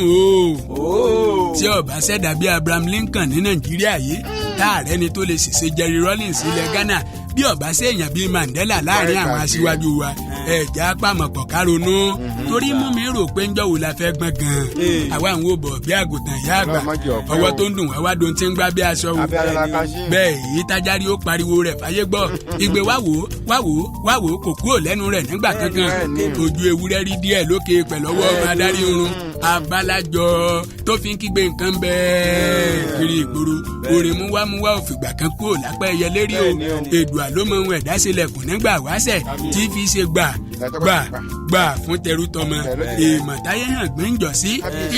o, tí ó bá ṣẹ̀dá bí Abraham Lincoln ní Nàìjíríà yìí, táàrẹ́ ni tó lè ṣèṣe Jerry Rawlings ilẹ̀ Ghana, bí ó bá ṣèèyàn bíi Mandela láàrin àwọn aṣíwájú wa, ẹ̀já pàmọ̀pọ̀ ká ronú, torí mú mi rò pé ńjọ́ wo la fẹ́ gbọ́n gan-an? Àwa ń wo bọ̀ bí àgùntàn ìyá àgbà. Ọlọ́run má jẹ́ ọ̀pẹ́ Ọwọ́ o. tó ń dùn wá wá dùn tí ń gbá bí aṣọ o. Abẹ́ ara ká sí. Bẹ́ẹ̀ èyí tájárí ó pariwo rẹ̀ fáyé gbọ́, ìgbé wá wò ó, wá wò ó, wá wò ó, kò kúrò lẹ́nu rẹ̀ nígbà kankan. Ojú ewúrẹ́ rí díẹ̀ lókè pẹ̀lọ́wọ́ ọmọ adarí oorun abalajọ tó fi ń kígbe nǹkan bẹ́ẹ̀ kiri ìgboro. Orin múwámúwá òfìgbà kan kúrò lápá ẹyẹ lérí o. Èdùà ló mọ ohun ẹ̀dá sílẹ̀kùn nígbà wáṣẹ̀ tí fi ṣe gbà gbà gbà fún tẹrú tọmọ. Èèmọ̀ táyé hàn gbẹ́njọ sí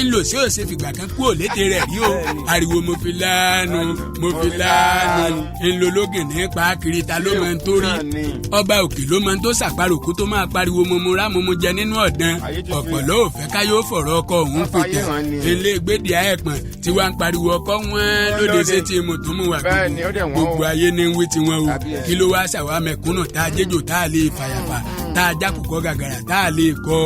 ńlò sí òsè fìgbà kan kúrò létè rẹ̀ rí o. Ariwo mo fi láàánú, mo fi láàánú ńlò lógin ní pa kiri. Ta ló máa ń tó rí? Ọba òkè ló máa ń tó ṣàparò kó tó máa pariwo mo mu rá mo mu jẹ nínú ọ̀dàn. Ayé ti fi- Ọ̀pọ̀lọ́ ò fẹ́ ká yóò fọ̀rọ̀ ọkọ òun Wọ́n fàyè pìtàn. hàn ni. Ilé gbèdé àẹ̀pọ̀n tí wàá ń pariwo ọkọ wọn lóde lóde. sétí mùtúmù wà. Bẹ́ẹ̀ ni, ó dẹ̀ wọ́n o. Gbogbo ayé ní ń wí tiwọn o. Kábíyèsí. Kí ló wá ṣàwa mẹ̀kúnnù tá a jẹ́jọ́ tá a lè fàyàfà, tá a jákòókò gàgàrà, tá a lè kọ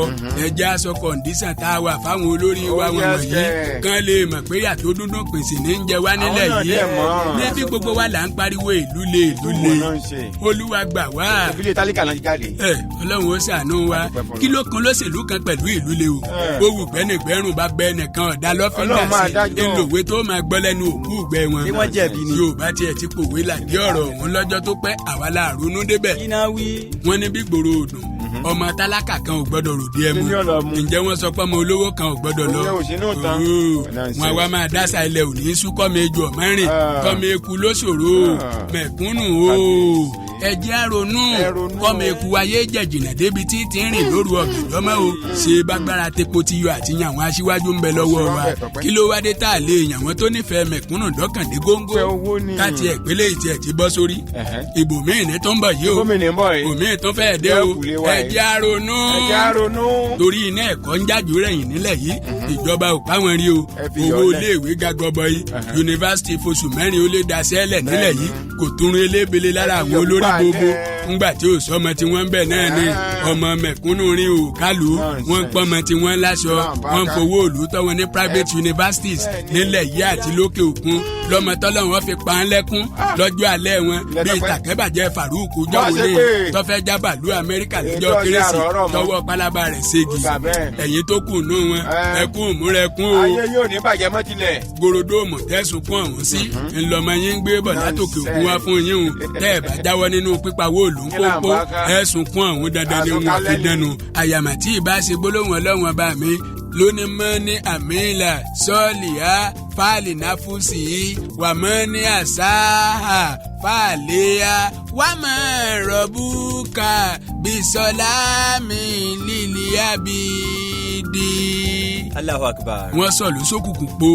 ẹjẹ́ aṣọ condition tá a wà fáwọn olórí wa Oh, wọn yes, wọ̀nyí sir. kán lè mọ̀ pé yàtọ̀ dúndún pèsè ní ń jẹ wá nílẹ̀ Àwọn náà yìí? dẹ̀ mọ̀. Níbi gbogbo wa là ń pariwo ìlú le, ìlú le. Túmọ̀ náà ń ṣe. Olúwa gbà wá. Ìbílẹ̀ tálíkà náà ti jáde. Ẹ Ọlọ́run ó ṣàánú wa. Adúpẹ́ fọlọ́run. Kí ló kan lóṣèlú kan pẹ̀lú ìlú le o? Ẹ. Ó wù gbẹ́nìgbẹ́rùn bá gbẹ́ nìkan ọ̀dà lọ́fíńdà Ọlọ́run máa sí dájọ́. ńlòwe tó máa gbọ́ lẹ́nu òkú ìgbẹ́ wọn. Ṣé wọ́n jẹ̀bi ni? Yorùbá tiẹ̀ ti pòwe làdí ọ̀rọ̀ ọ̀hún lọ́jọ́ tó pẹ́, àwa la ronú débẹ̀. Kí náà wí? Wọ́n ní bí gbòòrò òdùn, ọmọ tálákà kan ò gbọ́dọ̀ ròde ẹmu. Kí ni ọ̀lọ́ mu? Ǹjẹ́ wọ́n sọ pé ọmọ olówó kan ò gbọ́dọ̀ lọ? Oúnjẹ òsínú tán. Ooo, Nonsense. wọn wá máa dásà ilẹ̀ òní sú kọ́mi ejò ọ̀mọ́rìn Ah. kọ́mi eku lóṣòro. Ah. Mẹ̀kúnnù o, ẹ jẹ́ á ronú. Ẹ ronú. Kọ́mi eku ayé jẹ̀jìnà débi tí ti ń rìn lóru ọ̀gànjọ́ mọ́ o. Ṣe bágbára tepo ti yọ àti yan àwọn aṣíwájú ń bẹ lọ́wọ́ wa? Òṣùwọ̀n bẹ̀ tọpẹ́. Kí ló wá dé tá a lè yàn wọ́n tó nífẹ̀ẹ́ mẹ̀kúnnù dọ́kàndé góńgó? Fẹ́ owó ni. Ká tiẹ̀ pélé ìtì ẹ̀ ti bọ́ sórí. Ẹ̀hẹ́. Ìbò míì ní tó ń bọ̀ yìí o. Gómìnà ń bọ̀ yìí. Òmíì tó fẹ́ẹ̀ dé o. Yẹ kùlé wa Ẹ yìí. jẹ́ á ronú. Ẹ jẹ́ á ronú. Torí iná ẹ̀kọ́ ń jájú rẹ̀yìn nílẹ̀ yìí, ìjọba ò pa wọn rí o. Ẹ fi Owó yọ̀ ọ́ lẹ̀. iléèwé ga gọbọi, yunifásitì fosù 4 ó lé daṣẹ́ lẹ̀ nílẹ̀ yìí, kò túnrún elébele lára Ẹ fi àwọn yọ̀ olórí púpà gbogbo lẹ̀. ńgbà tí ò sọmọ tí wọ́n ń bẹ̀ náà ni ọmọ mẹ̀kúnnù rin ò kálù. Nonsense. Wọ́n ń pọ́nmọ tí wọ́n ń láṣọ, Bàbá wọ́n ń ká. fowó òòlù tọ́ wọn ní private universities nílẹ̀ yìí àti lókè òkun, lọ́mọ tọ́lọ́run fi pa án lẹ́kún lọ́jọ́ alẹ́ wọn Ilẹ̀ bíi tọ́pẹ́. tàkẹ́bàjẹ́ Farouk Wọ́n jọ́wọ́ ṣe ní pé. tọ́fẹ́ jábàlú Amẹ́ríkà lọ́jọ́ Ètò ọjà kérésì àrọ̀ọ́rọ̀ mọ́. tọwọ́ pálábá rẹ̀ ségi. Ó gbà bẹ́ẹ̀. Ẹ̀yin tó kù nù wọn, Ẹ. ẹkún òmúrẹ́kún o. Ayé yóò ní bàjẹ́ mọ́ tilẹ̀. Gorodomu tẹ̀sùn kún ọ̀hún sí ńlọmọ yín ń gbé bọ̀ látòkè òkun wá fún yín o. Tẹ́ ẹ̀ bá jáwọ́ nínú pípawó òòlù ń Kí là ń pópó bá ká? ẹ̀sùn kún ọ̀hún dandan ni wọn fi Àsọkalẹ̀ ni. dẹnu àyàmà tí ì bá ṣe gbólóhùn Ọlọ́run ọba mi lónìí mọ́ ní àmìlà sọ́ọ̀lì á. Fáàlì náfúsì wàmọ́ ní àṣà fàlẹ́yà wàmọ́ rọ̀bùkà bisolami liliabidi. Allahu Akbar. Wọ́n sọ̀lú sókùnkùn po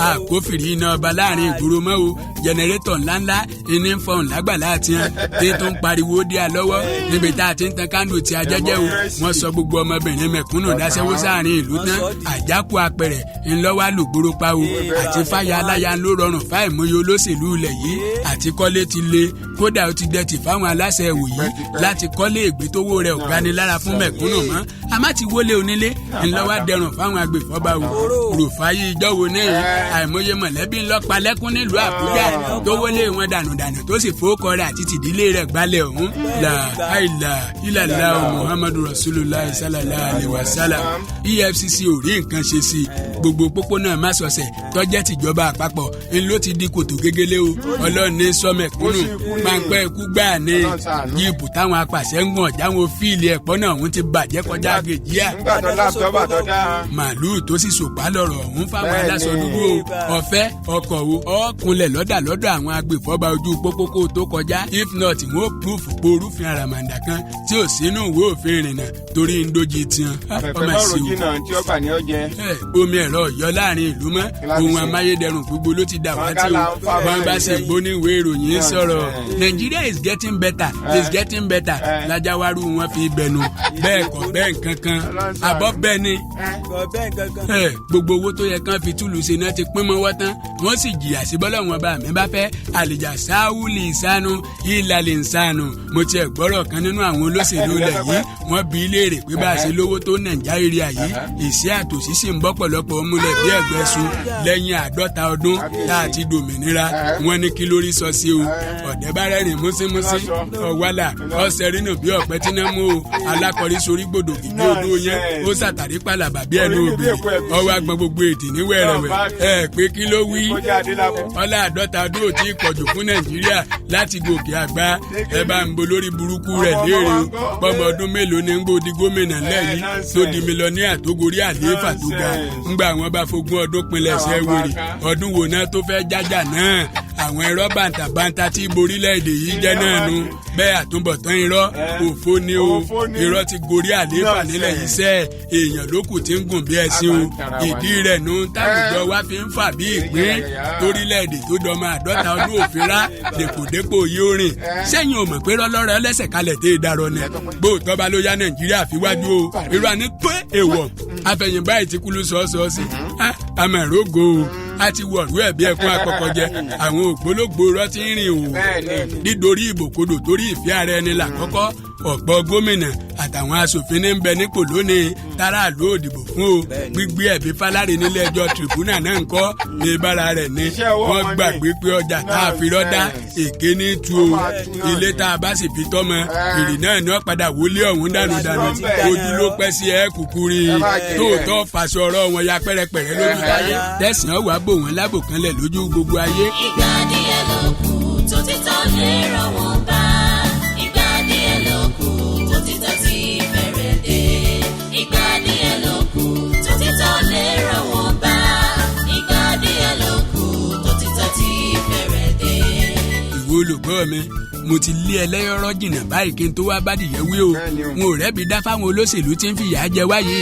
àkófìrí iná ọba láàrin ìgboro mọ́ o. Jẹnẹrétọ̀ ńláńlá iní ń fọhùn lágbàlá àti hàn tí tó ń pariwo dé a lọ́wọ́ níbi tá a ti ń tan kándù tí a jẹ́jẹ́ o. Wọ́n sọ gbogbo ọmọbìnrin mẹ̀kúnnù dáṣẹ́wó sáàrin ìlú tán. Àjákù apẹ̀rẹ̀ ńlọ́wọ́ lùgbòrò pa o. Àti fáyà aláya ló rọrùn fáìmọye olóṣèlú ilẹ̀ yìí. Àti kọ́lé ti le, kódà ó ti dẹ̀tì fáwọn aláṣẹ ìwòyí láti kọ́lé ìgbétówó rẹ̀ ò gani lára fún mẹ̀kúnnù mọ́. Àmọ́ ti wọlé onílé ńlọ́wọ́ dẹrùn fáwọn agbèfọ́ba o. Rùfáyé ìjọ́wò náà, àìmọye mọ̀lẹ́bí ńlọ́pa lẹ́kún nílùú Àbújá tó wọlé wọn dànùdànù tó sì fowókọ rẹ̀ àti tìdílé rẹ̀ gbalẹ̀ ọ̀hún. La àìlà ìlàlá Muhammadu Rasulullah sallallahu alaihi wasallam. EFCC ò rí nǹkan ṣe sí i. Gbogbo pópónà másọsẹ̀ tọ́jẹ́ tìjọba àpapọ̀ ńlọ ti di kòtò gegele o. Ọlọ́run ní sọmẹ̀kúnnù páńpẹ́ ikú gbáà ní jíìpù táwọn apàṣẹ ń gùn ọ̀jáwọn fíìlì ẹ̀pọ́ náà ọ̀hún ti bàjẹ́ kọjá gèjìá. Nígbà tó láàbùtọ́ bà tó dáa. Màálùú tó sì sòpá lọ̀rọ̀ ọ̀hún fáwọn aláṣọ dúdú o. Ọ̀fẹ́ ọkọ̀ o ọ̀kúnlẹ̀ lọ́dà lọ́dọ̀ àwọn agbèfọ́ba ojú pópó kó tó kọjá. If not, wọ́n proof porúfin àràmàǹdà kan tí ò sínú ìwé òfin ìrìnnà torí ń dójì tiwọn. Àfẹ́fẹ́ Ọmọ bá sí o. ròjì náà tí ó bà ní ó jẹ. Ẹ, omi ẹ̀rọ ọ̀yọ́ láàrin ìlú mọ́. Kíláàsì Ohun ṣe. amáyédẹrùn gbogbo ló ti dàwátì Wọ́n o. ká là ń fa Wọ́n bá báyìí. ṣe gbóníwé ìròyìn sọ̀rọ̀. Nigeria is getting better, is getting better. Lájáwárú wọn fi bẹnu bẹ́ẹ̀ kọ́ bẹ́ẹ̀ nǹkan kan àbọ̀ bẹ́ẹ̀ ni. Kọ bẹ́ẹ̀ gangan. Ẹ, gbogbo owó tó yẹ kán fi túlù ṣe náà ti pín mọ́wọ́ tán. Wọ́n sì jìyà sí bọ́lá wọn bá mi bá fẹ́ àlìjà sáwùlì ìsanu ìlàlẹ̀ ìsanu. Mo tiẹ̀ gbọ́rọ̀ kan nínú àwọn olóṣèlú ilẹ̀ yìí. Wọ́n bi í léèrè pé bá a ṣe lówó tó Nàìjíríà yìí, ìṣẹ́ àtòṣì sì ń bọ́ pọ̀lọpọ̀ múlẹ̀ bí ẹ̀gbẹ́ sun lẹ́yìn 50 ọdún tá a ti dòmìnira. Wọ́n ní kí lórí sọ sí o. Ọ̀dẹ́ bá rẹ́rìn músímúsí ọ̀wálà ọ̀sẹ̀ rínú bí ọ̀pẹ tí náà mú o. Alákọ̀rí sorí gbòdò gidi odò yẹn ó sàtàrí pàlàbà bí ẹnu òbí ọwọ́ agbọ̀n gbogbo ètè ní wẹ̀rẹ̀wẹ̀. Ẹ pé kí ló wí? Kọjá adélábù. Ọlá 50 ọdún ò tí ì pọ̀jù fún Nàìjíríà láti gòkè àgbà. Ẹ bá ń bo lórí burúkú rẹ̀ léèrè o. Pọ́mọ ọdún mélòó ni ń gbó di gómìnà lẹ́yìn tó di mílíọ̀nìyà tó gorí àlééfà tó ga? Ńgbà wọn bá fogún ọdún pinlẹ̀ ṣẹ́ wèrè, ọdún wo náà tó fẹ́ jájà náà? Àwọn irọ́ bàǹtàbàǹtà tí borílẹ̀-èdè yìí jẹ́ náà nu bẹ́ẹ̀. Àtúbọ̀tán irọ́ òfo ni o. Òfo ni. Irọ́ ti gorí àlééfà nílẹ̀ yìí sẹ́. Èèyàn lókù tí ń gùn bí ẹṣin o. Ìdí rẹ̀ nu táwùjọ wa fi ń fà bí ìgbín torílẹ̀-èdè tó dọmọ 50 ọdún òfin rá dèpòdépò yóò rìn sẹ́yìn. Ò mọ̀ pé rọ́lọ́rọ́ lẹ́sẹ̀ kalẹ̀ tẹ́ ẹ darọ ni. Gbóòtọ́ bá ló yá Nàìjíríà fi wájú o. Irú àní pé èèwọ̀ afẹ̀yìnbá ìtìkúlù sọ́ọ́sọ́ọ́sì àmọ̀ ìrógò o. A ti wọ̀rú ẹ̀ bí ẹkún akọkọjẹ. Àwọn ògbólógbòó rọ́ ti ń rìn o. Dídorí ìbòkodò torí ìfẹ́ ara ẹni làkọ́kọ́. Ọ̀pọ̀ gómìnà àtàwọn aṣòfin ní ń bẹ nípò lónìí táràlú òdìbò fún o. Gbígbé ẹ̀bí Fáláre nílé ẹjọ́ tìrìbùnà náà ń kọ́ ní bára rẹ̀ ni. Iṣẹ́ ọwọ́ Wọ́n wọn ni. gbàgbé pé ọjà tá a fi rọ́dá èké ní tu o. Ilé tá a bá sì fi tọ́mọ ìrì náà ni wọ́n padà wọlé ọ̀hún dànù dànù. Ojú ló pẹ́ sí ẹ kúkú rí i. Ẹ máa jèrè ẹ̀. Tóòtọ́ fàṣọ ọ̀rọ̀ wọn ya pẹ́rẹpẹ̀rẹ lójú táyé tẹ̀sán wàá bò wọ́n lábòkànlẹ̀ lójú gbogbo ayé. Ìgbà díẹ̀ ló kù tó títọ́ lè ràn wọ́n bá. Ìgbà díẹ̀ ló kù tó títọ́ ti fẹ́rẹ̀ dé. Ìgbà díẹ̀ ló kù tó títọ́ lè ràn wọ́n bá. Ìgbà díẹ̀ ló kù tó títọ́ ti fẹ́rẹ̀ dé. Ìwọ olùgbọ́ mi, mo ti lé ẹlẹ́yọ̀rọ̀ jìnnà báyìí kí n tó wá bádìyẹ wí o. Bẹ́ẹ̀ni o. N ò rẹ́bi dá fáwọn olóṣèlú tí ń fìyà jẹ wáyé.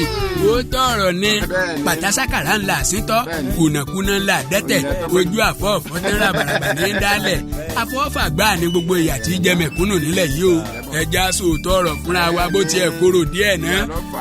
Ó tọ̀rọ̀ ni. Bẹ́ẹ̀ni. Pàtàsàkàrà ńlá àsíntọ́. Bẹ́ẹ̀ni. Kùnàkùnà ńlá dẹ́tẹ̀. Ojú àfọ̀ọ̀fọ̀ tẹ́lá bàràbà ní í dálẹ̀. Àfọ̀ọ́fà gbáà ní gbogbo ìyà tí í jẹ mẹ̀kúnnù nílẹ̀ yìí o. Ẹja sòótọ́ ọ̀rọ̀ fúnra wa bó tiẹ̀ korò díẹ̀ náà.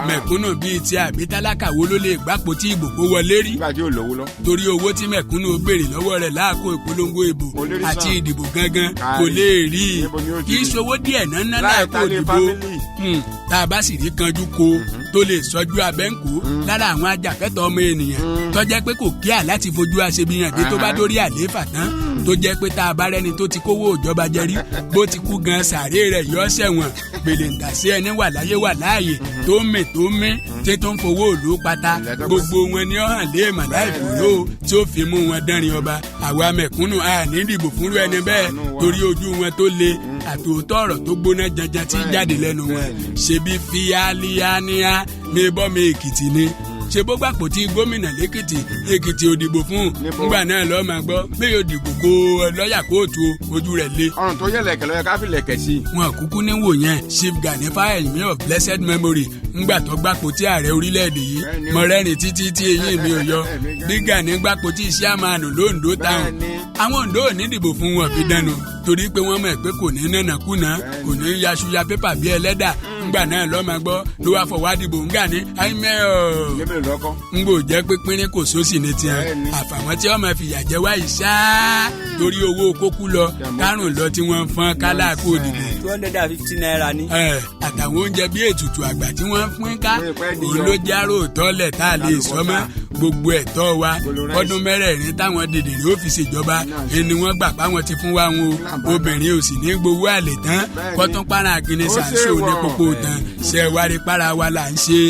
Mẹ̀kúnnù bíi ti àbí tálákà wo ló lè gbápo tí ìbò kó wọlé rí? Nígbà tí ò lówó lọ. Torí owó tí mẹ̀kúnnù béèrè lọ́wọ́ rẹ̀ láàkó ìpolongo ìbò Kò lè rí àti san. ìdìbò gangan Kárí. kò lè rí i. Níbo ni ó ti Kì í rí? ṣowó díẹ̀ náà ná Láì láàkó ta lé ìdìbò. fámílì. Tá a bá sì rí kanjú ko tó lè sọjú abẹ́ǹkó lára àwọn ajàfẹ́tọ̀ọ́ ọmọ ènìyàn tó jẹ́ pé kò kíá láti fojú aṣebi hàn dé tó bá dórí àlééfà tán, tó jẹ́ pé tá a bá rẹ́ni tó ti kówó ìjọba jẹ rí, bó ti kú gan sàárè rẹ̀ yọ sẹ̀wọ̀n, gbèlè ń tà sí ẹni wà láyé wà láàyè tó ń mì tó ń mí tí tó ń fowó òlù pata, gbogbo wọn ni ó hàn léèmọ̀ láì fòró tí ó fi mú wọn dánrin ọba. Àwa mẹ̀kúnnù a ní dìbò fúnrú ẹni bẹ́ẹ̀ torí ojú wọn tó le àtòótọ́ ọ̀rọ̀ tó gbóná janjan tí ń jáde lẹ́nu wọn. Ṣebí fíálíáníá ní bọ́mi Èkìtì ni. Ṣe bó gbàpò tí gómìnà lẹ́kìtì, Èkìtì ò dìbò fún un. Níbo? Ńgbà náà lọ́ọ́ máa gbọ́ bí yóò dìbò kó lọ́ọ̀yà kóòtù o, ojú rẹ̀ le. Ọrùn tó yẹ lẹ̀kẹ̀ lọ́yẹ ká fi lẹ̀kẹ̀ sí i. Wọn kúkú ní wò yẹn. Chief Gani Fáyẹ̀mí of blessed memory, ńgbà tó gbàpò tí ààrẹ orílẹ̀-èdè yìí, Bẹ́ẹ̀ni o. mo rẹ́rìn títí tí eyín mi ò yọ. Èmi gan. Bí Gani gbàpò tí chairman l'Ondo Town, Bẹ́ẹ̀ni. àwọn Ondo ò ní dìbò fún wọn fi dánu, torí pé wọ́n mọ̀ pé kò ní nànàkúnà, kò ní yaṣuya pépà bí ẹlẹ́dà. Ńgbà náà lọ́mọ gbọ́ ló wá fọwọ́ àdìbò ńgà ní àìmẹ́ ọ̀ Ilé mélòó lọ́kọ́? Ń gbò jẹ́ pé pínrín kò sósì ní tiẹ̀. Bẹ́ẹ̀ni. Àfàwọn tí wọ́n máa fìyà jẹ wá yìí ṣáá torí owó kókú lọ kárùn lọ tí wọ́n ń fọ́n kálá kó dìbò. ₦250 ni. Ẹ, àtàwọn oúnjẹ bíi ètùtù àgbà tí wọ́n ń pín ká, Wọ́n pẹ́ òun díyọ. ló járó tọ́lẹ̀ tá a lè sọ mọ́ gbogbo ẹ̀tọ́ wa. Golo rice. Ọdún mẹ́rẹ̀ẹ̀rin táwọn dìdìrín ó fi ṣèjọba ẹni wọ́n gbà páwọn ti fún wa wọn o. Obìnrin ò sì ní gbowó àlè tán. Bẹ́ẹ̀ni. Kọ́tún para akíní Ó ṣe ṣàǹṣó ní wọ̀. pópó tán ṣe wárí para wa là ń ṣe.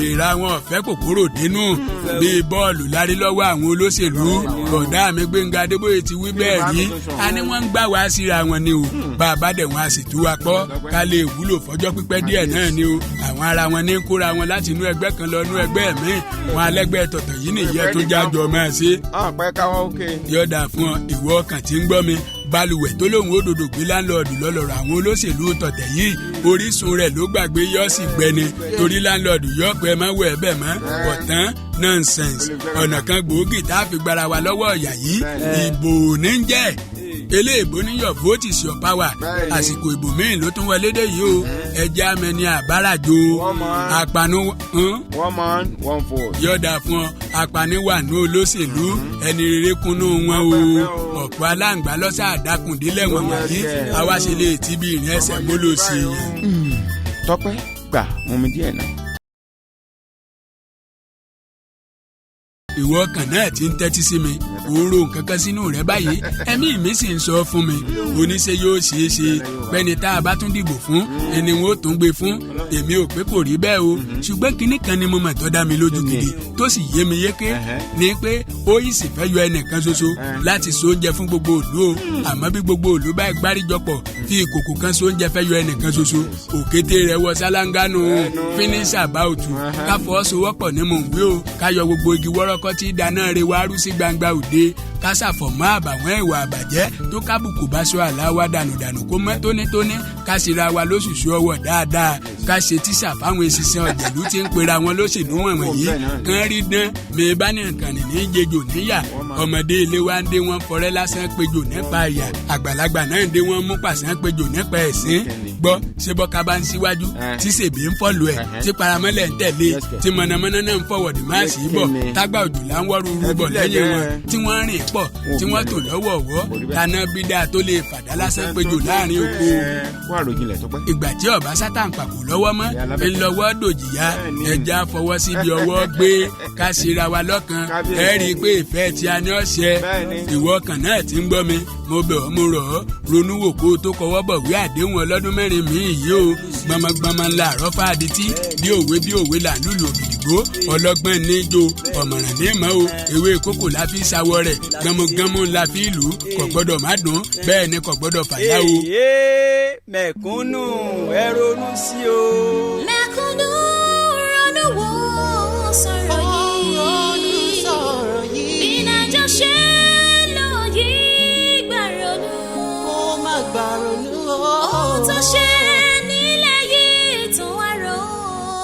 Ìra wọn ọ̀fẹ́ kòkòrò dínú bíi bọ́ọ̀lù lárí lọ́wọ́ àwọn olóṣèlú. Bọ̀dá mi Gbẹ́ngà Adébóyè ti wí bẹ́ẹ̀ rí, a ní wọ́n ń gbà wá síra wọn ni o. Bàbá dẹ̀ wọn a sì tú wa pọ́ ká lè wúlò fọjọ́ pípẹ́ díẹ̀ náà ni o. Àwọn ara wọn ní kóra wọn láti inú ẹgbẹ́ kan lọ inú ẹgbẹ́ míì. Wọn alẹ́gbẹ́ tọ̀tọ̀ yìí nìyẹn tó jájọ máa ṣe. Ọ̀n pẹ́ káwọ́ òkè. Yọ̀dà fún ọ, ìwọ ọkàn tí ń gbọ́ mi, balùwẹ̀ tó lóun òdòdó gbé láńlọ́ọ̀dù lọ́lọ́rọ̀ àwọn olóṣèlú tọ̀tẹ̀ yìí, orísun rẹ̀ ló gbàgbé, yọ́ sì gbẹni torí láńlọ́ọ̀dù yọ́ pé má wẹ̀ bẹ́ẹ̀ mọ́ ọ̀tán. Nonsense. Ọ̀nà kan gbòógì tá a fi gbára wa lọ́wọ́ ọ̀yà yìí, ìbò ní ń jẹ́. Eléèbó ní your vote is your power. Bẹ́ẹ̀ni. Àsìkò ìbò míì ló tún wọlé dé yìí o. Ẹjẹ́ amẹni àbáràjò. Wọ́n mọ̀. Àpànù. One man, one vote. Yọ̀dà fún ọ, apaniwà ní olóṣèlú, ẹni rere kúnnú wọn o. Ọ̀pọ̀ aláǹgbá lọ́sà àdàkùndínlẹ̀ wọn wọ̀nyí, àwa ṣe lè ti bí ìrìn ẹsẹ̀ mólòsì yẹn. Tọ́pẹ́ gbà mú mi díẹ̀ náà. Ìwọ kan náà ti ń tẹ́tí sí mi, òórò nǹkan kan sínú rẹ báyìí, ẹ̀mí mi sì ń sọ fún mi, oníṣẹ́ yóò ṣeé ṣe pẹ́ni tá a bá tún dìbò fún ẹni wọn ó tún gbé fún. Èmi ò pé kò rí bẹ́ẹ̀ o, ṣùgbọ́n kinní kan ni mo mọ̀ tó dá mi lójú gidi tó sì yé mi yéké ni pé ó yìí sì fẹ́ yọ ẹnìkan ṣoṣo láti so oúnjẹ fún gbogbo ìlú o. Àmọ́ bí gbogbo ìlú bá gbáríjọpọ̀ fi ìkòkò kan so oúnjẹ fẹ́ yọ ẹnìkan ṣoṣo, òkété rẹ̀ wọ sálángánú fínísà bá òtù. Ká fọwọ́sowọ́pọ̀ ní mò ń gbé o, ká yọ gbogbo igi wọ́rọ́kọ́ tí dáná re wá rú sí gbangba òde, ká ṣàfọ̀mọ́ àbàwọ́n ìwà àbàjẹ́ tó kábùkù bá sọ àlá wa dànùdànù kó mọ́ tónítóní, ká ṣera wa lóṣùṣù ọwọ́ dáadáa, ká ṣe tíṣà fáwọn eṣinṣin ọ̀jẹ̀lú tí ń pera wọn lóṣèlú wọ̀nyí kán rí dán mi bá ní nǹkan ní jẹjọ níyà. Ọmọdé ilé wa ń dé wọn fọrẹ́ lásán péjọ nípa ìyà, àgbàlagbà náà ń dé wọn mú pàṣán péjọ nípa ẹ̀sìn. Gbọ́, ṣé bọ́ka bá ń síwájú tí sèbí ń fọ́lù ẹ̀, tí paramọ́lẹ̀ ń tẹ̀lé, tí mọ̀nàmọ́ná náà ń fọwọ́dì máa sì bọ̀, tágbà òjò là ń wọ́ rúru bọ̀ lẹ́yìn wọn, tí wọ́n rìn pọ̀, tí wọ́n tò lọ́wọ̀ọ̀wọ́, taná bídà tó lè fàdá lásán péjọ láàrin oko? Kó àròjinlẹ̀, Tọ́pẹ́. Ìgbà tí ọba sátán pàkó lọ́wọ́ mọ́ ńlọ́wọ́ dòjìyà. Ẹja fọwọ́ síbi ọwọ́ gbé, ká ṣera wa lọ́kan. Ẹ rí i pé ìfẹ́ tí a ní ọ̀sẹ̀. Ìwọ kan náà ti ń gbọ́ mi, mo bẹ̀ ọ́, mo rọ̀ ọ́, ronú wò kó o tó kọwọ́ bọ̀ wí àdéhùn ọlọ́dún 4 míì yìí o. Gbọmọgbọmọ ńlá àrọ́fà adití, bí òwe bí òwe là ń lùlù ògìdìgbò. Ọlọ́gbọ́n ní jo, ọ̀mọ̀ràn ní mọ́ o. Ewé kókò la fi ṣàwọ̀ rẹ̀, gbọmọgbọmọ la fi lù ú, kò gbọ́dọ̀ má dùn, bẹ́ẹ̀ ni kò gbọ́dọ̀ fàyà o. Èyí mẹ̀kúnnù, ẹ ronú sí o. Mẹ̀kúnnù.